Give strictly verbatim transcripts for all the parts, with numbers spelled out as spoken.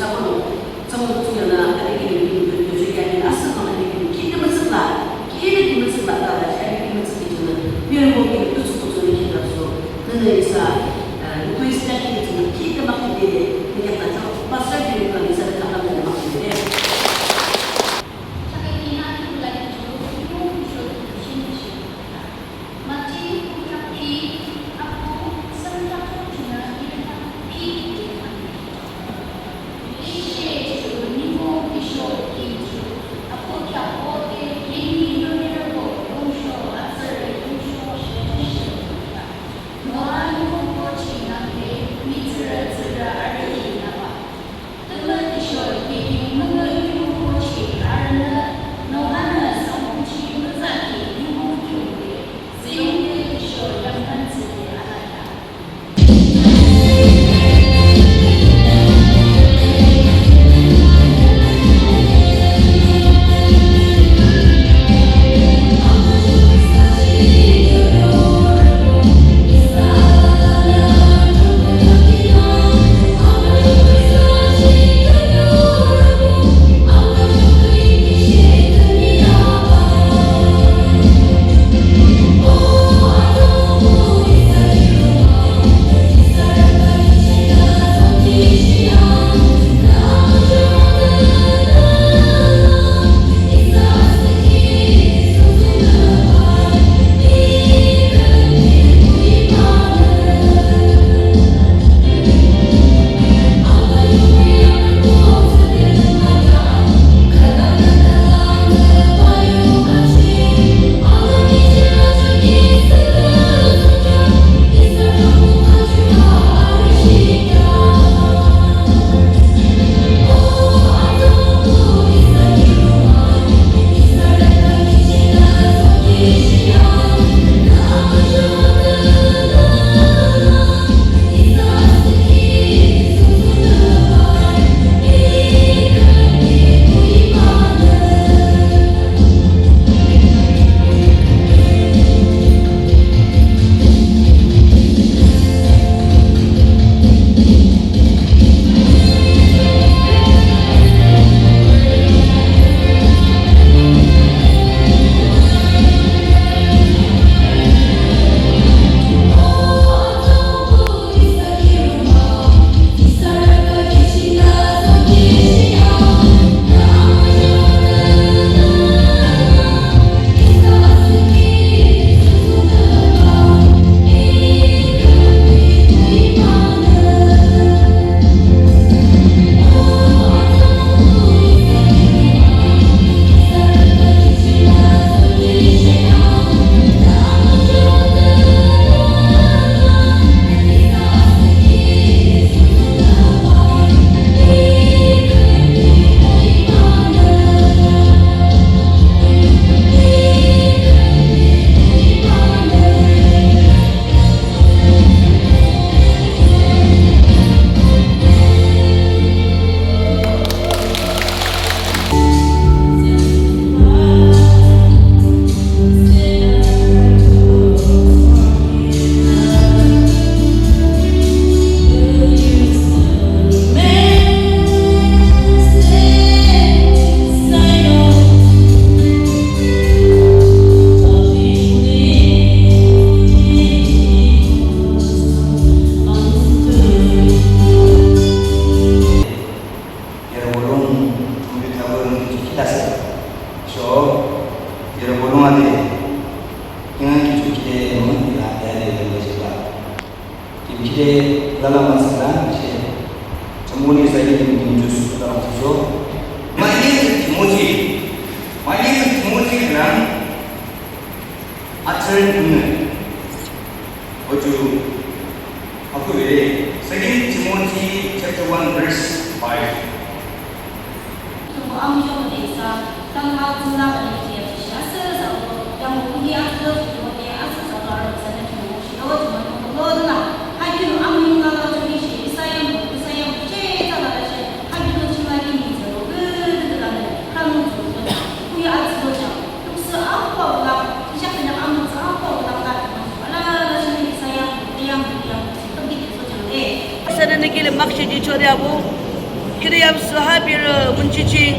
Tsüngre tsüngre na, api ki ni, ni, ni, ni, ni, ni, asühde ki ni, ki ni mütsükla, ki ni ki mütsükla, la, la, api ki mütsükki ju ni, miracle ki ni, tu, tu, tu, ni, ki ni, so, ni, ni, isa, eh, ni, tu, isa, ki ni, ki ni, ki ni, maki, ni, ni, ni, ki ni, so, pastor ki ni, ka ni, isa, ka ni, maki, ni. Yero bolung, mungkin tabu mungkin kita se. So, yero bolung ade, dengan kita kita mungkin kita ada yang bersama. Kimkide lala masala, kimkide. Chamuni sayi kimkide jus dalam sujud. Mani Timothy. Mani Timothy lang. Atern ini. Oju. Aku beri. Second Timothy chapter one verse five. Sene niki le makshe ji chori abu. Khihni yam su ha berü mung ching,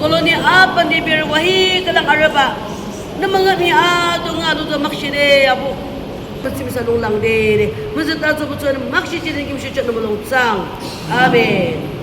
colony aban de berü wahi khülang arübah, nü müngühmühi adung a ludo makshe de abuh, mütsü isa lung lang de, mütsü thachoh, küchonü makshe jihde kim shuchoh nü mulong thsang. Amen.